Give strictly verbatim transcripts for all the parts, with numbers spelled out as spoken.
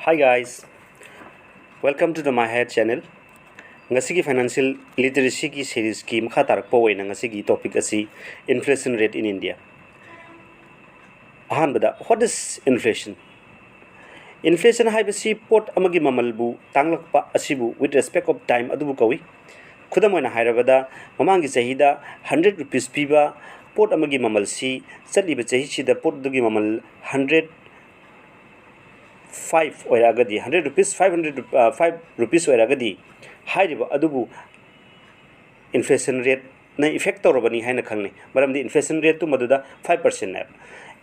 Hi guys, welcome to the My Head channel. ꯉꯁꯤꯒꯤ financial literacyꯒꯤ seriesꯀꯤ ꯃꯈꯥ ꯇꯥꯔꯛꯄ ꯑꯣꯏꯅ ꯉꯁꯤꯒꯤ topic ꯑꯁꯤ inflation rate in India꯫ ꯑꯍꯥꯟꯕꯗ, what is inflation? Inflation ꯍꯥꯏꯕꯁꯤ ꯄꯣꯠ ꯑꯃꯒꯤ ꯃꯃꯜꯕꯨ ꯇꯥꯡꯂꯛꯄ ꯑꯁꯤꯕꯨ with respect of time ꯑꯗꯨꯕꯨ ꯀꯧꯏ꯫ ꯈꯨꯗꯝ ꯑꯣꯏꯅ ꯍꯥꯏꯔꯕꯗ, ꯃꯃꯥꯡꯒꯤ ꯆꯍꯤꯗ hundred rupees ꯄꯤꯕ ꯄꯣꯠ ꯑꯃꯒꯤ ꯃꯃꯜꯁꯤ ꯆꯠꯂꯤꯕ ꯆꯍꯤꯁꯤꯗ ꯄꯣꯠ ꯑꯗꯨꯒꯤ ꯃꯃꯜ hundred five ꯑꯣꯏꯔꯛꯑꯒꯗꯤ, hundred rupees, five hundred, five rupees ꯑꯣꯏꯔꯛꯑꯒꯗꯤ, ꯍꯥꯏꯔꯤꯕ ꯑꯗꯨꯕꯨ inflation rateꯅ effect ꯇꯧꯔꯕꯅꯤ ꯍꯥꯏꯅ ꯈꯪꯅꯩ꯫ ꯃꯔꯝꯗꯤ inflation rateꯇꯨ ꯃꯗꯨꯗ five percentꯅꯦꯕ꯫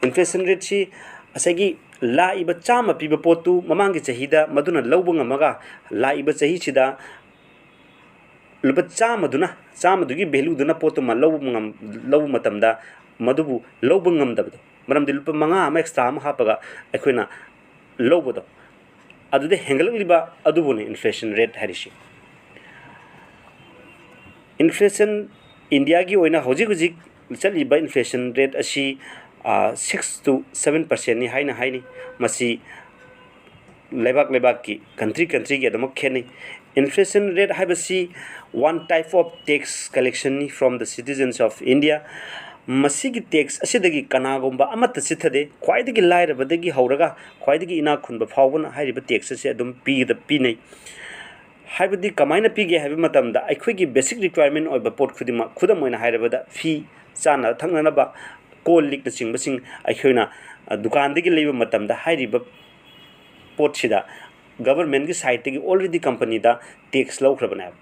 Inflation rateꯁꯤ ꯉꯁꯥꯏꯒꯤ ꯂꯥꯛꯏꯕ ꯆꯥꯝꯃ ꯄꯤꯕ ꯄꯣꯠꯇꯨ ꯃꯃꯥꯡꯒꯤ ꯆꯍꯤꯗ ꯃꯗꯨꯅ ꯂꯧꯕ ꯉꯝꯃꯒ, ꯂꯥꯛꯏꯕ ꯆꯍꯤꯁꯤꯗ ꯂꯨꯄꯥ ꯆꯥꯝꯃꯗꯨꯅ, ꯆꯥꯝꯃꯗꯨꯒꯤ valueꯗꯨꯅ ꯄꯣꯠꯇꯨꯃ ꯂꯧꯕ ꯉꯝ-, ꯂꯧꯕ ꯃꯇꯝꯗ ꯃꯗꯨꯕꯨ ꯂꯧꯕ ꯉꯝꯗꯕꯗꯣ, ꯃꯔꯝꯗꯤ ꯂꯨꯄꯥ ꯃꯉꯥ ꯑꯃ extra ꯑꯃ ꯍꯥꯞꯄꯒ ꯑꯩꯈꯣꯏꯅ ꯂꯧꯕꯗꯣ, ꯑꯗꯨꯗ ꯍꯦꯟꯒꯠꯂꯛꯂꯤꯕ ꯑꯗꯨꯕꯨꯅꯤ inflation rate ꯍꯥꯏꯔꯤꯁꯤ꯫ Inflation, Indiaꯒꯤ ꯑꯣꯏꯅ ꯍꯧꯖꯤꯛ ꯍꯧꯖꯤꯛ ꯆꯠꯂꯤꯕ inflation rate ꯑꯁꯤ, ꯑ, six to seven percentꯅꯤ ꯍꯥꯏꯅ ꯍꯥꯏꯅꯩ꯫ ꯃꯁꯤ ꯂꯩꯕꯥꯛ ꯂꯩꯕꯥꯛꯀꯤ, country countryꯒꯤ ꯑꯗꯨꯃꯛ ꯈꯦꯠꯅꯩ꯫ Inflation rate ꯍꯥꯏꯕꯁꯤ one type of tax collectionꯅꯤ from the citizens of India꯫ ꯃꯁꯤꯒꯤ tax ꯑꯁꯤꯗꯒꯤ ꯀꯅꯥꯒꯨꯝꯕ ꯑꯃꯠꯇ ꯆꯤꯠꯊꯗꯦ꯫ ꯈ꯭ꯋꯥꯏꯗꯒꯤ ꯂꯥꯏꯔꯕꯗꯒꯤ ꯍꯧꯔꯒ ꯈ꯭ꯋꯥꯏꯗꯒꯤ ꯏꯅꯥꯛ ꯈꯨꯟꯕ ꯐꯥꯎꯕꯅ ꯍꯥꯏꯔꯤꯕ tax ꯑꯁꯤ ꯑꯗꯨꯝ ꯄꯤꯒꯗ-, ꯄꯤꯅꯩ꯫ ꯍꯥꯏꯕꯗꯤ ꯀꯃꯥꯏꯅ ꯄꯤꯒꯦ ꯍꯥꯏꯕ ꯃꯇꯝꯗ, ꯑꯩꯈꯣꯏꯒꯤ basic requirement ꯑꯣꯏꯕ ꯄꯣꯠ ꯈꯨꯗꯤꯡꯃꯛ, ꯈꯨꯗꯝ ꯑꯣꯏꯅ ꯍꯥꯏꯔꯕꯗ, ꯐꯤ, ꯆꯥꯅ ꯊꯛꯅꯅꯕ, ꯀꯣꯜ ꯂꯤꯛꯅꯆꯤꯡꯕꯁꯤꯡ ꯑꯩꯈꯣꯏꯅ, ꯑ, ꯗꯨꯀꯥꯟꯗꯒꯤ ꯂꯩꯕ ꯃꯇꯝꯗ, ꯍꯥꯏꯔꯤꯕ ꯄꯣꯠꯁꯤꯗ governmentꯀꯤ sideꯇꯒꯤ already companyꯗ tax ꯂꯧꯈ꯭ꯔꯕꯅꯦꯕ꯫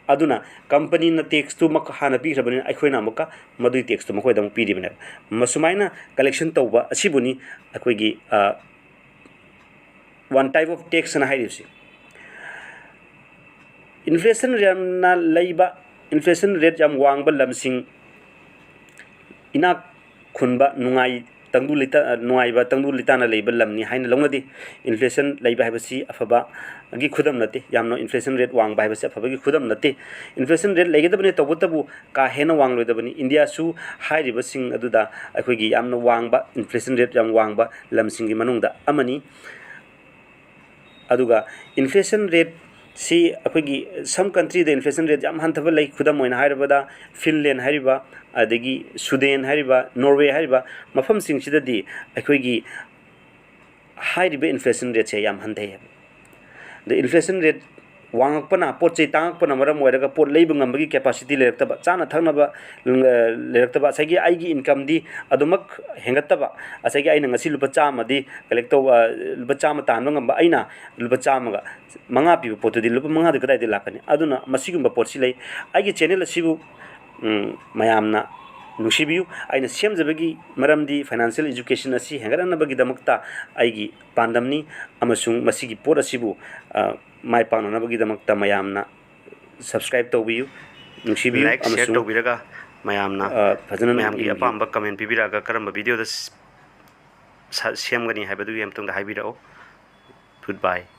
ꯑꯗꯨꯅ companyꯅ taxꯇꯨ ꯃꯛ-, ꯍꯥꯟꯅ ꯄꯤꯈ꯭ꯔꯕꯅꯤꯅ, ꯑꯩꯈꯣꯏꯅ ꯑꯃꯨꯛꯀ ꯃꯗꯨꯒꯤ taxꯇꯨ ꯃꯈꯣꯏꯗ ꯑꯃꯨꯛ ꯄꯤꯔꯤꯕꯅꯦꯕ꯫ ꯃꯁꯨꯃꯥꯏꯅ collection ꯇꯧꯕ ꯑꯁꯤꯕꯨꯅꯤ ꯑꯩꯈꯣꯏꯒꯤ, ꯑ, one type of taxꯑꯅ ꯍꯥꯏꯔꯤꯕꯁꯤ꯫ Inflation ꯌꯥꯝꯅ ꯂꯩꯕ, inflation rate ꯌꯥꯝ ꯋꯥꯡꯕ ꯂꯝꯁꯤꯡ, ꯏꯅꯥꯛ ꯈꯨꯟꯕ, ꯅꯨꯡꯉꯥꯏ, ꯇꯪꯗꯨ ꯂꯩꯇꯥ-, ꯅꯨꯡꯉꯥꯏꯕ, ꯇꯪꯗꯨ ꯂꯩꯇꯥꯅ ꯂꯩꯕ ꯂꯝꯅꯤ ꯍꯥꯏꯅ ꯂꯧꯅꯗꯦ꯫ Inflation ꯂꯩꯕ ꯍꯥꯏꯕꯁꯤ ꯑꯐꯕꯒꯤ ꯈꯨꯗꯝ ꯅꯠꯇꯦ, ꯌꯥꯝꯅ inflation rate ꯋꯥꯡꯕ ꯍꯥꯏꯕꯁꯤ ꯑꯐꯕꯒꯤ ꯈꯨꯗꯝ ꯅꯠꯇꯦ꯫ Inflation rate ꯂꯩꯒꯗꯕꯅꯤ, ꯇꯧꯕꯇꯕꯨ ꯀꯥ ꯍꯦꯟꯅ ꯋꯥꯡꯂꯣꯏꯗꯕꯅꯤ꯫ ꯏꯟꯗꯤꯌꯥꯁꯨ ꯍꯥꯏꯔꯤꯕꯁꯤꯡ ꯑꯗꯨꯗ ꯑꯩꯈꯣꯏꯒꯤ ꯌꯥꯝꯅ ꯋꯥꯡꯕ, inflation rate ꯌꯥꯝ ꯋꯥꯡꯕ ꯂꯝꯁꯤꯡꯒꯤ ꯃꯅꯨꯡꯗ ꯑꯃꯅꯤ꯫ ꯑꯗꯨꯒ inflation rateꯁꯤ ꯑꯩꯈꯣꯏꯒꯤ some countryꯗ inflation rate ꯌꯥꯝ ꯍꯟꯊꯕ ꯂꯩ꯫ ꯈꯨꯗꯝ ꯑꯣꯏꯅ ꯍꯥꯏꯔꯕꯗ, ꯐꯤꯟꯂꯦꯟ ꯍꯥꯏꯔꯤꯕ, ꯑꯗꯒꯤ ꯁ꯭ꯋꯤꯗꯦꯟ ꯍꯥꯏꯔꯤꯕ, ꯅꯣꯔꯋꯦ ꯍꯥꯏꯔꯤꯕ ꯃꯐꯝꯁꯤꯡꯁꯤꯗꯗꯤ ꯑꯩꯈꯣꯏꯒꯤ ꯍꯥꯏꯔꯤꯕ inflation rateꯁꯦ ꯌꯥꯝ ꯍꯟꯊꯩ ꯍꯥꯏꯕ꯫ ꯑꯗ inflation rate ꯋꯥꯡꯉꯛꯄꯅ, ꯄꯣꯠ ꯆꯩ ꯇꯥꯡꯉꯛꯄꯅ ꯃꯔꯝ ꯑꯣꯏꯔꯒ ꯄꯣꯠ ꯂꯩꯕ ꯉꯝꯕꯒꯤ capacity ꯂꯩꯔꯛꯇꯕ, ꯆꯥꯅ ꯊꯛꯅꯕ, ꯎꯝ, ꯑ, ꯂꯩꯔꯛꯇꯕ, ꯉꯁꯥꯏꯒꯤ ꯑꯩꯒꯤ incomeꯗꯤ ꯑꯗꯨꯃꯛ ꯍꯦꯟꯒꯠꯇꯕ, ꯉꯁꯥꯏꯒꯤ ꯑꯩꯅ ꯉꯁꯤ ꯂꯨꯄꯥ ꯆꯥꯝꯃꯗꯤ collect ꯇꯧꯕ, ꯑ, ꯂꯨꯄꯥ ꯆꯥꯝꯃ ꯇꯥꯟꯕ ꯉꯝꯕ ꯑꯩꯅ ꯂꯨꯄꯥ ꯆꯥꯝꯃꯒ ꯃꯉꯥ ꯄꯤꯕ ꯄꯣꯠꯇꯨꯗꯤ ꯂꯨꯄꯥ ꯃꯉꯥꯗꯨ ꯀꯗꯥꯏꯗꯒꯤ ꯂꯥꯛꯀꯅꯤ? ꯑꯗꯨꯅ ꯃꯁꯤꯒꯨꯝꯕ ꯄꯣꯠꯁꯤ ꯂꯩ꯫ ꯑꯩꯒꯤ channel ꯑꯁꯤꯕꯨ, ꯎꯝ, ꯃꯌꯥꯝꯅ ꯅꯨꯡꯁꯤꯕꯤꯌꯨ꯫ ꯑꯩꯅ ꯁꯦꯝꯖꯕꯒꯤ ꯃꯔꯝꯗꯤ financial education ꯑꯁꯤ ꯍꯦꯟꯒꯠꯍꯟꯅꯕꯒꯤꯗꯃꯛꯇ ꯑꯩꯒꯤ ꯄꯥꯟꯗꯝꯅꯤ, ꯑꯃꯁꯨꯡ ꯃꯁꯤꯒꯤ ꯄꯣꯠ ꯑꯁꯤꯕꯨ, ꯑ, ꯃꯥꯏ ꯄꯥꯛꯅꯅꯕꯒꯤꯗꯃꯛꯇ ꯃꯌꯥꯝꯅ subscribe ꯇꯧꯕꯤꯌꯨ꯫ ꯅꯨꯡꯁꯤꯕꯤꯌꯨ꯫ Like, share ꯑꯃꯁꯨꯡ, ꯇꯧꯕꯤꯔꯒ ꯃꯌꯥꯝꯅ, ꯑ, ꯐꯖꯅ ꯃꯌꯥꯝꯒꯤ ꯌꯦꯡꯕꯤꯌꯨ꯫ ꯑꯄꯥꯝꯕ comment ꯄꯤꯕꯤꯔꯛꯑꯒ ꯀꯔꯝꯕ videoꯗ ꯁ-, ꯁ-, ꯁꯦꯝꯒꯅꯤ ꯍꯥꯏꯕꯗꯨꯒꯤ ꯃꯇꯨꯡꯗ ꯍꯥꯏꯕꯤꯔꯛꯑꯣ꯫ Goodbye꯫